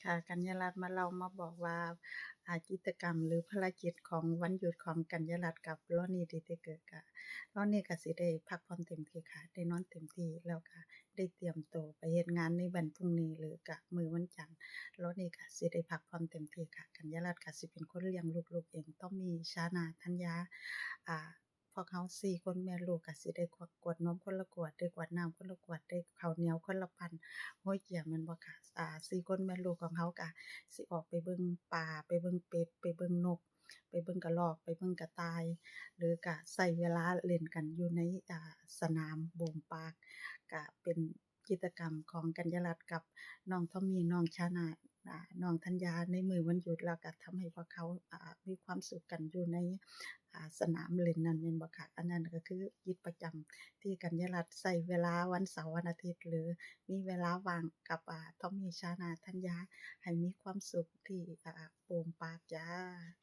ອ່າ ກັນຍາລັດມາເລົ່າມາບອກວ່າ ອ່າ ກິດຈະກຳ ຫຼື ພາລະກິດຂອງວັນຢຸດຂອງກັນຍາລັດກັບລອນນີ ດີເຕເກີ ກະ ລອນນີກະຊິໄດ້ພັກຜ່ອນເຕັມທີ່ຄ່ະ ໄດ້ນອນເຕັມທີ່ ແລ້ວກະໄດ້ຕຽມໂຕໄປເຮັດງານໃນວັນພຸ່ງນີ້ ຫຼື ກະມື້ວັນຈັນ ລອນນີກະຊິໄດ້ພັກຜ່ອນເຕັມທີ່ຄ່ະ. ກັນຍາລັດກະຊິເປັນຄົນລ້ຽງລູກໆເອງ ທອມມີ ຊານາ ທັນຍາ ອ່າ ພວກເຮົາສີ່ຄົນແມ່ລູກກະຊິໄດ້ກວດ ກວດນົມຄົນລະກວດ ໄດ້ກວດນ້ຳຄົນລະກວດ ໄດ້ເຂົ້າໜຽວຄົນລະປັ້ນ ໂຮຍເກຍແມ່ນບໍ່ຄະ? ອ່າ ສີ່ຄົນແມ່ລູກຂອງເຮົາກະຊິອອກໄປເບິ່ງປາ ໄປເບິ່ງເປັດ ໄປເບິ່ງນົກ ໄປເບິ່ງກະລອກ ໄປເບິ່ງກະຕ່າຍ ຫຼືກະໃຊ້ເວລາຫຼິ້ນກັນຢູ່ໃນ ອ່າ ສະໜາມໂບມປາກ ກະເປັນ ກິດຈະກຳຂອງກັນຍາລັດກັບນ້ອງທອມມີ ນ້ອງຊານາ ນ້ອງທັນຍາ ໃນມື້ວັນຢຸດ ແລ້ວກະທຳໃຫ້ພວກເຂົາ ອ່າ ມີຄວາມສຸກກັນຢູ່ໃນ ອ່າ ສະໜາມຫຼິ້ນນັ້ນແມ່ນບໍ່ຄະ? ອັນນັ້ນກະຄືກິດປະຈຳທີ່ກັນຍາລັດໃຊ້ເວລາວັນເສົາວັນອາທິດ ຫຼື ມີເວລາວ່າງກັບ ອ່າ ທອມມີ ຊານາ ທັນຍາ ໃຫ້ມີຄວາມສຸກທີ່ ອ່າ ໂປມປາກຈ້າ.